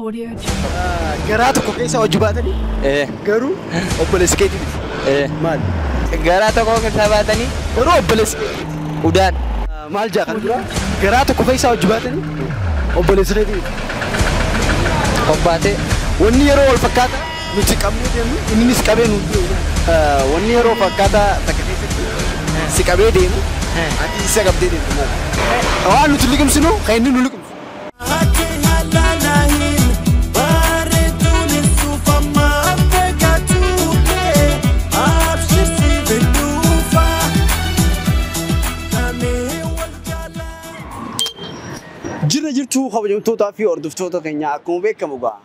Audio Jungle. Garaa tokko keessa hojii baatanii garuu obboleessi keetii miti. Maali? Garaa tokko keessa baatanii garuu obboleessi keetii miti. Udaan. Maal jaa kan dura? Garaa tokko keessa hojii baatanii obboleessi keetii miti. Obbaatee. Wanni yeroo wal fakkaataa nuti qabnee deemnu innis qabee nu deemu. Wanni yeroo fakkaataa takka keessatti si qabee deemu ati isa qabdee deemtu maali? Waan nuti liqimsinu kan inni nu liqimsu. Jirra jirtuu kabajamtootaa fi hordoftoota keenya akkuma beekamu ga'a.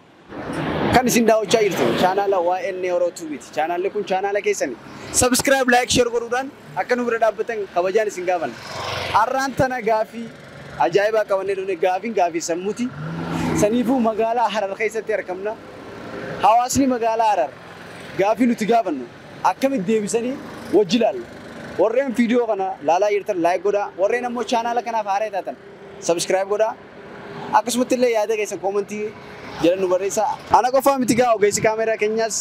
Kan isin daawwachaa jirtan chaanaala YN Oro Tuubiiti. Chaanaalli kun chaanaala keessani. Subscribe, like, share godhuudhaan akka nu bira dhaabbatan kabajaan isin gaafanna. Har'aan tana gaafii ajaa'ibaa qabannee dhufne gaafiin gaafii sammuuti. Saniifuu magaalaa Harar keessatti argamna. Hawaasni magaalaa Harar gaafii nuti gaafannu akkamitti deebisanii wajji ilaalla. Warreen viidiyoo kana laalaa jirtan like godhaa. Warreen ammoo chaanaala kanaaf haaraa taatan subscribe godhaa. Akkasumatti illee yaada keessan koomentii jedhan nu barreessaa. Ana qofaa miti gaa ogeessi kaameeraa keenyaas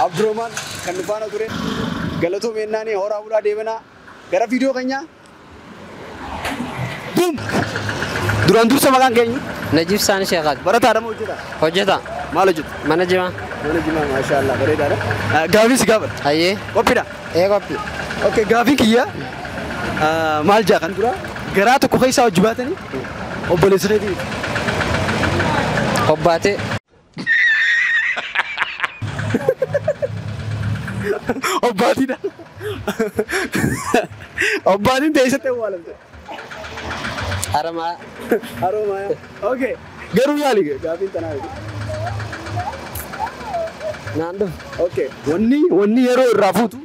Abdurrahman kan nu faana ture. Galatoom yennaanii horaa bulaa deemanaa gara viidiyoo keenyaa. Boom! Duraan dursa maqaan keenya? Najiib Saani Sheekhaati. Barataadha moo hojjetaa? Hojjetaa. Maal hojjeta? Mana jimaa. Mana jimaa maashaallah bareedaadha. Gaafii si gaafadha. Hayyee. Qophiidha? Ee qophii. Okay gaafiin kiyya maal jaa kan dura garaa tokko keessaa hojii baatanii obboleessi keetii miti. Obbaatee. Obbaatiidha. Obbaatiin teessatti awwaalamte. Haramaa. Haroomaa. Okay. Garuu yaali gaafiin tanaa miti. Naan dhufu. Okay. Wanni yeroo irraa fuutu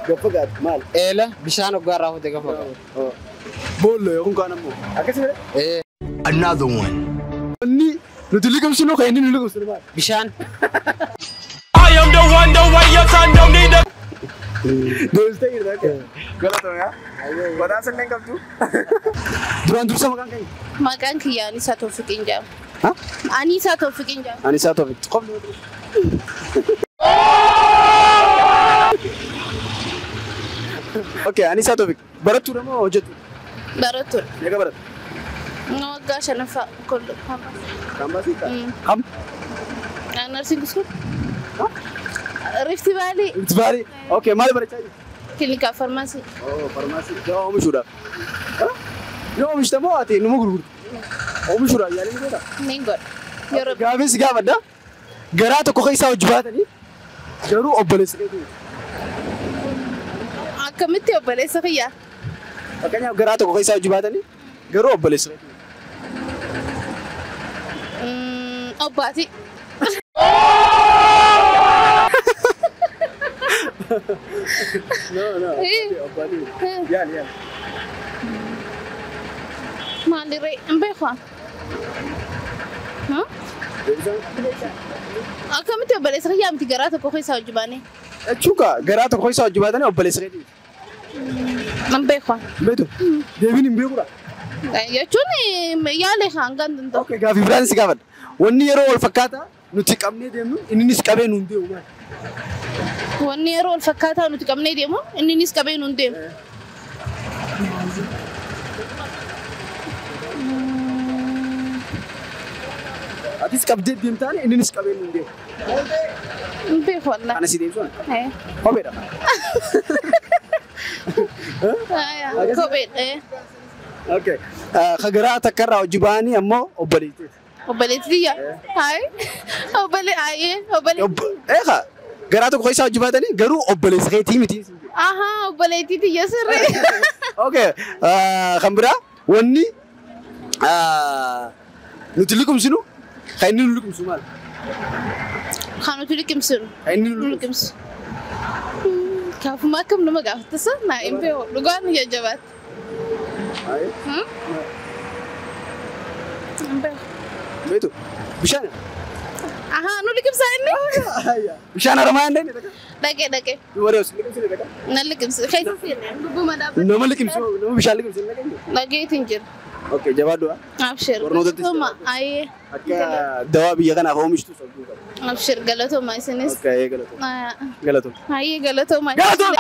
gaffa gaatu maal? Eela bishaan hoggaa irraa fuute gaffa gaatu. Boolloo yookaan kaan ammoo. Akkasii malee? Ee. Another one. Wanni nuti liqimsinu kan inni nu liqimsinu maal? Bishaan. I am the one, the way your son don't need a Deebistee jirta akka. Galatoomaa. Badhaasa illee hin qabdu. Duraan dursa maqaan keenya? Maqaan kiyya Aniisaa Toofiqiin jedhama. Ha? Aniisaa Toofiqiin jedhama. Aniisaa Toofiq. Qofni Okay, Aniisaa Toofiq. Barattuudha moo hojjettu? Barattuudha. Meeqa baratta? Waggaa shanaffaa kollo kaampaasii. Kaampaasii? Kam? Nursing school. Rift Valley. Rift Valley. Okay, maal barachaa jirtu? Clinical pharmacy. Oh, pharmacy. Yoo oomishuudhaaf. Yoo oomishta moo ati numa gurgurtu? Oomishuudhaaf yaalii ni godhaa? Ni godha. Yeroo Gaafiin si gaafadha. Garaa tokko keessaa hojii baatanii garuu obboleessa keetii miti. Akkamitti obboleessa kiyyaa? Fakkeenyaaf garaa tokko keessaa hojii baatanii garuu obboleessa keetii miti. Obbaatii. No, no. Obbaatii. Yaali yaali. Maalirree hin beeku. Akkamitti obboleessa kiyyaa miti garaa tokko keessaa hojii baanee? Jechuun kaa garaa tokko keessaa hojii baatanii obboleessa keetii miti. Hin beeku. Hin beektu? Deebiin hin beekuudha. Jechuun yaala hanga hin danda'u. Okay, gaafii biraan si gaafadha. Wanni yeroo wal fakkaataa nuti qabnee deemnu innis qabee nuun deemu maali? Wanni yeroo wal fakkaataa nuti qabnee deemu innis qabee nuun deemu. Atis qabdee deemtaan innis qabee nuun deemu. Hin beeku wallaahi. Kana si deemsuun? Kopheedha. Kopheedha. Okay. Ka garaa takka irraa hojii ba'anii ammoo obboleettiiti. Obboleettii tiyya. Hayi. Obboleettii. Eegaa garaa tokko keessaa hojii baatanii garuu obboleessa keetii miti. Ahaa obboleettii tiyya sirrii. Okay. Kan biraa wanni nuti liqimsinu kan inni nu liqimsu maal? Kan nuti liqimsinu. Kan inni nu liqimsu. Kaafuma akkam nama gaafatasa naa hin beeku dhugaan nu jajjabaatti. Hin beeku. Beektu bishaan. Ahaa nu liqimsaa inni? Bishaan haramaa hin dhaqne takka. Dhaqee dhaqee. Waree osoo liqimsine takka. Na liqimsi. Keessa seenee gubbuma dhaabbate. Nama liqimsu nama bishaan liqimsu hin dhaqne. Dhaqeetiin jira. Okay, jabaadhu. Abshir. Barnootatti Galatoma. Ayyee. Akka dawaa biyya kanaaf oomishtu sabduu qaba. Abshir galatoma isinis. Okay, galatoma. Galatoma. Ayyee galatoma. Galatoma!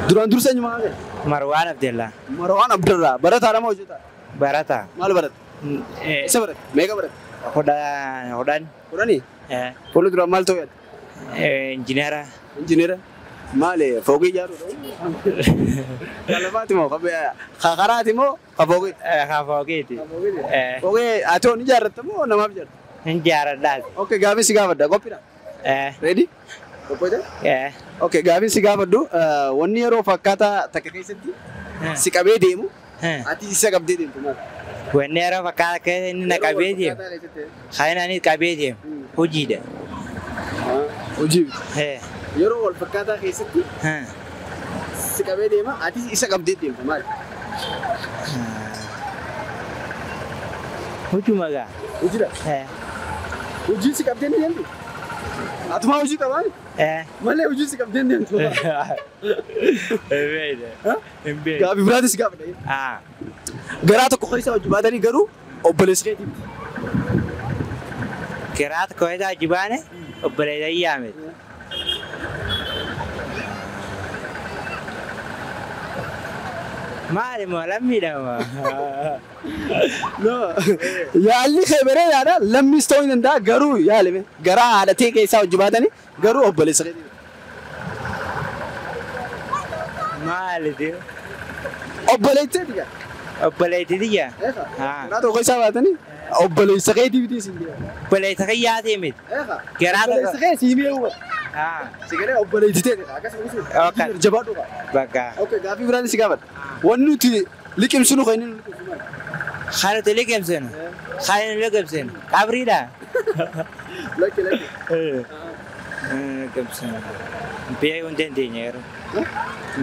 Duraan dursa eenyu maqaan kee? Marwaan Abdellaa. Marwaan Abdallaa. Barataadha moo hojjetaa? Barataa. Maal baratta? Isa baratta? Meeqa baratta? 10. 10? Fuula duraan maal ta'uu yaadda? Injiinara. Injiinera. Maali fooqii ijaaruudha? Kan lafaati moo kan karaati moo kan fooqii? Kan fooqiiti. Fooqii ati hoo ni ijaarratta moo namaaf ijaarta? Hin ijaarradhaas. Okay, gaafii si gaafadha. Qophiidha? Ready? Qophoota? Okay, gaafii si gaafadhu wanni yeroo fakkaataa takka keessatti si qabee deemu ati isa qabdee deemtu maal? Wanni yeroo fakkaataa keessa inni na qabee deemu. Kan inni qabee deemu hojiidha. Hojii. Yeroo wal fakkaataa keessatti si qabee deema ati isa qabdee deemtu maal? Hojuma gaa. Hojiidha? Hojii si qabdee ni deemtu? Atumaa hojii qabaa? Malee hojii si qabdee ni deemtu. Hin beekne. Gaaffii biraatis gaafadha. Garaa tokko keessa hojii baatanii garuu obboleessa keetii miti. Garaa tokko keessa hojii baane obboleessa yaame. Maali moo lammiidha moo? No. Yaalli kee bareedaadha. Lammiis ta'uu ni danda'a garuu yaalime. Garaa haadhatee keessaa hojii baatanii garuu obboleessa keetii miti. Maali deemu? Obboleetteeti gaa. Obboleettii tiyya. Garaa tokko keessaa baatanii obboleessa keetii miti siin jedha. Obboleessa kiyyaatee miti. Garaa tokko. Obboleessa kee sii mi'eewwa. Si galee obboleettii teeti akkasuma Okay. Jabaadhu qaba. Bakka. Okay, gaaffii biraan si gaafadha. Wanni nuti liqimsinu kan inni nu liqimsu maali? Kan nuti liqimsinu. Kan inni liqimsinu. Qabriidha. Lakki lakki. Liqimsinu. Beekuu hin dandeenye yeroo.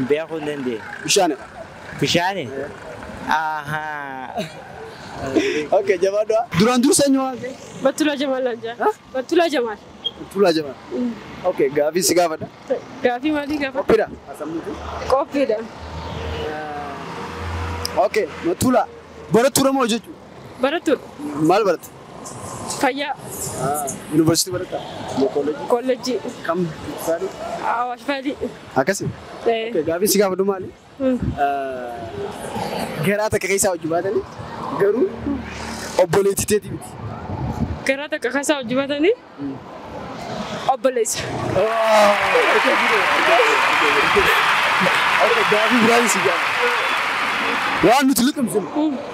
Beekuu hin dandeenye. Bishaani. Bishaani? Ahaa. Okay, jabaadhu. Duraan dursa eenyu maqaan kee? Battulaa Jamaal naan jedha. Battulaa Jamaal. Battulaa Jamaal. Okay, gaaffii si gaafadha. Gaaffii maalii gaafadha? Qophiidha. Asammuuti. Qophiidha. Okay, Battulaa. Barattuudha moo jechuudha? Barattuudha. Maal baratta? Fayyaa. Yuunivarsiitii barattaa? Moo kolleejjii? Kolleejjii. Kam? Faalii? Awaash Faalii. Akkasi? Okay, gaaffii si gaafadhu maali? Garaa takka keessaa hojii baatanii garuu obboleettii teetii miti. Garaa takka keessaa hojii baatanii obboleessa. Okay, gaaffii biraan si gaafadha. Waan nuti liqimsinu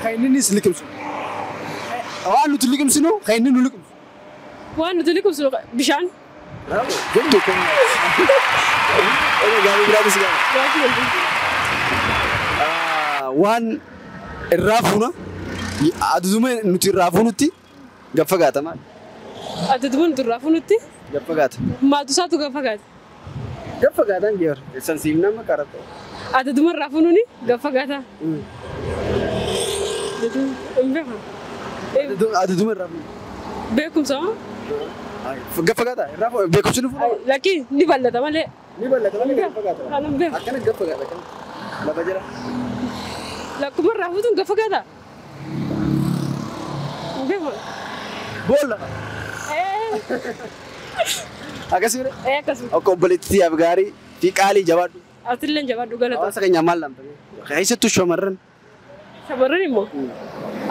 kan inni nis liqimsinu. Waan nuti liqimsinu kan inni nu liqimsu. Waan nuti liqimsinu bishaan. Jabdu kan. Okay, gaaffii biraan si gaafadha. Gaaffii biraan. Waan irraa fuuna aduduma nuti irraa fuunutti gad fagaata maali? Aduduma nuti irraa fuunutti? Gad fagaata. Maaltu isaatu gad fagaata? Gad fagaataan jeera. San siif nama karata. Aduduma irraa fuunuuni gad fagaata. Hin beeku. Aduduma irraa fuunu. Beekumsa moo? Gad fagaata irraa fuunu beekumsi ni fuudhama. Lakki ni bal'ata malee. Ni bal'ata malee gad fagaata. Kan hin beeku. Akkana gad fagaata akkana. Lafa jala. Lakkuma irraa fuutuun gad fagaata. Hin beeku. Boolla. Akkasii bire? Akkasuma. Akka obboleettiitiif gaarii fi qaalii jabaadhu. Atillee jabaadhu galata. Hawaasa keenya maal lamta? Keessattuu shamarran. Shamarran immoo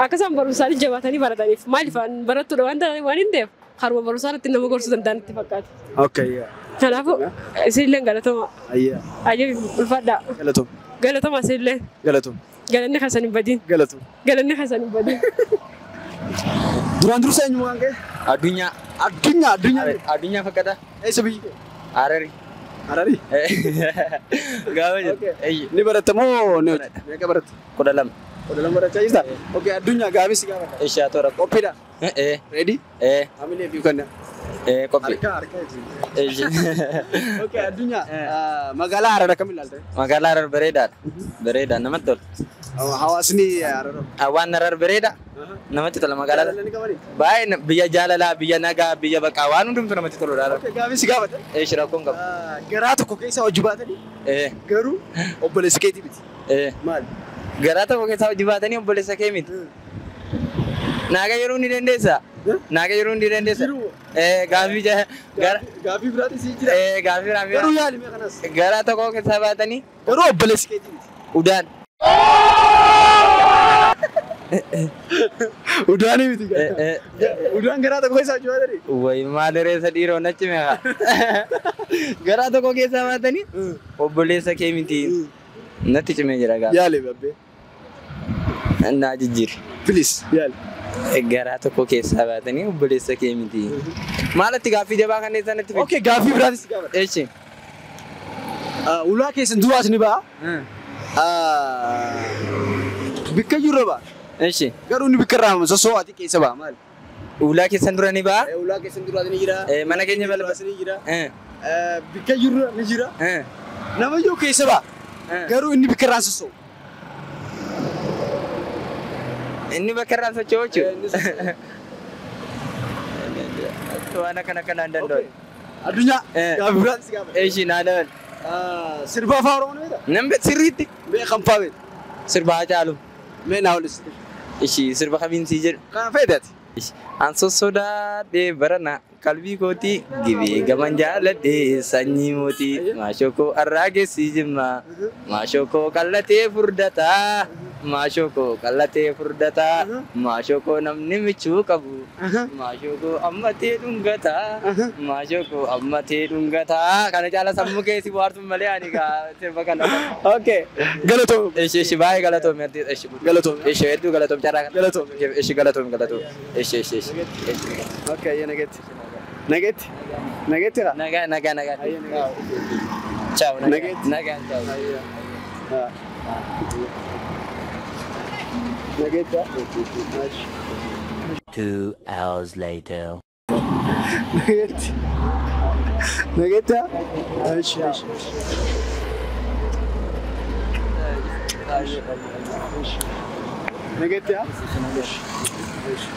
akka isaan barumsaan jabaatanii barataniif maaliif barattuudha waan ta'eef waan hin ta'eef haruma barumsaa irratti nama gorsuu danda'an itti fakkaata. Okay. Kanaafuu isinillee galatoma. Ayyaa. Ayyee ulfaadhaa. Galatoma. Galatoma isinillee. Galatoma. Galanni keessan hin badiin. Galatoma. Galanni keessan hin badiin. Duraan dursa eenyu maqaan kee? Addunyaa. Addunyaa addunyaa. Addunyaa fakkaata. Eessa biyyi kee? Harari. Harari? Gaafa jedhu. Ni baratta moo ni hojjeta? Meeqa baratta? 12. 12 barachaa jirta? Okay, addunyaa gaafii si gaafadha. Ishaa toora. Qophiidha? Ready? Hamilee fi kenna. Qophii. Harka harka. Okay, addunyaa magaalaa Harar akkamiin ilaalta? Magaalaa Harar bareedaadha. Bareedaa namatti tola. Hawaasni Harar. Hawaasni Harar bareeda. Namatti tola magaalaa. Jaalala ni qabanii? Baay'ee biyya jaalalaa, biyya nagaa, biyya baqaa waan hundumtu namatti toludha. Okay, gaafii si gaafadha. Eeshi rakkoon qabu. Garaa tokko keessa hojii baatanii garuu obboleessa keetii miti. Maali? Garaa tokko keessaa hojii baatanii obboleessa kee miti. Naaga yeroo ni dandeessa. Naaga yeroo ni dandeessa. Gaaffii Gaaffii biraati sii jira. Gaaffii biraa. Garuu yaali mee kanas. Garaa tokko keessaa baatanii. Garuu obboleessa keetii miti. Udaan. Udaanii miti. Udaan garaa tokko keessaa hojii baatanii. Wayi maal reessa dhiiroo natti meeqa. Garaa tokko keessaa baatanii obboleessa kee miti. Natti cimee jira gaafa. Yaali babbee. Naa jijjiiri. Please yaali. Garaa tokko keessaa baatanii obboleessa kee miti. Maalatti gaaffii jabaa kanneen sanatti fidi? Okay, gaaffii biraatis gaafadha. Echi. Ulaa keessan duraas ni ba'a. Bikka jirra ba'a. Echi. Garuu inni bikka irraa soso'aati keessa ba'a maali? Ulaa keessan dura ni ba'a. Ulaa keessan duraas ni jira. Mana keenya balbala. Ni jira. Bikka jirra ni jira. Namayyuu keessa ba'a. Garuu inni bikka irraan soso'u. Inni bakka irraan socho'u jechuudha. Waan akkana akkanaa hin danda'u. Addunyaa gaaffii biraatis gaafadha. Echi naa dabal. Sirba afaan Oromoo ni beektaa? Nan beeku sirriitti. Mee kam fa'aa beekta? Sirba Haacaaluu. Mee naa olis. Ishi sirba kamiin sii jedhu. Kana fayyadaati. An sossodaadhee barana qalbii kootii gibee gaman jaaladhee sanyii mootii maashoo arraa geessii jimma maashoo koo qallatee furdataa maashoo koo qallatee furdataa maashoo koo namni michuu qabu maashoo koo ammatee dhungataa maashoo koo ammatee dhungataa kana caala sammuu keessi bohaartuun malee ani gaa sirba kana. Okay. Galatoom. Ishi ishi baay'ee galatoom ishi Galatoom. Ishi hedduu galatoom carraa kana. Galatoom. Ishi galatoom galatoom. Ishi ishi ishi. Okay, ayyee nageetti. Nageetti. Nageetti haa? Nagaa nagaa nagaa. Ayyee nageetti. Ciao nagaa. Nageetti. Nagaa ciao. Nageetti haa? 2 hours later. Nageetti. Nageetti haa? Ishi ishi. Nageetti haa? Ishi ishi.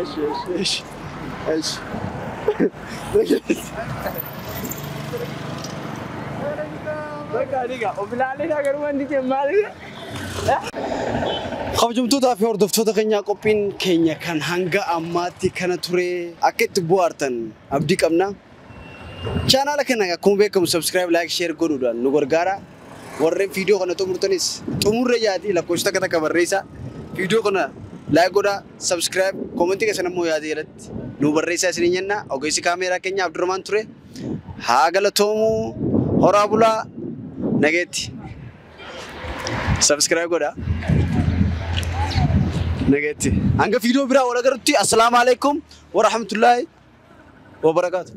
Ishi ishi ishi. Nageetti. Kabajamtootaa fi hordoftoota keenyaa qophiin keenya kan hanga ammaatti kana ture akka itti bohaartan abdii qabna. Chaanaala kana akkuma beekamu subscribe, like, share godhuudhaan nu gargaara. Warreen viidiyoo kana xumurtanis xumurre yaadii lakkoofsa takka takka barreessaa. Viidiyoo kana like godhaa, subscribe, koomentii keessan immoo yaadii jalatti nu barreessaa isiniin jenna. Ogeessi kaameeraa keenya Abdurrahmaan ture. Haa galatoomuu, horaa bulaa, nageetti. Subscribe godhaa. Nageetti. Hanga viidiyoo biraa wal agarrutti assalaamu alaikum wa rahmatullaahi wa barakaatuh.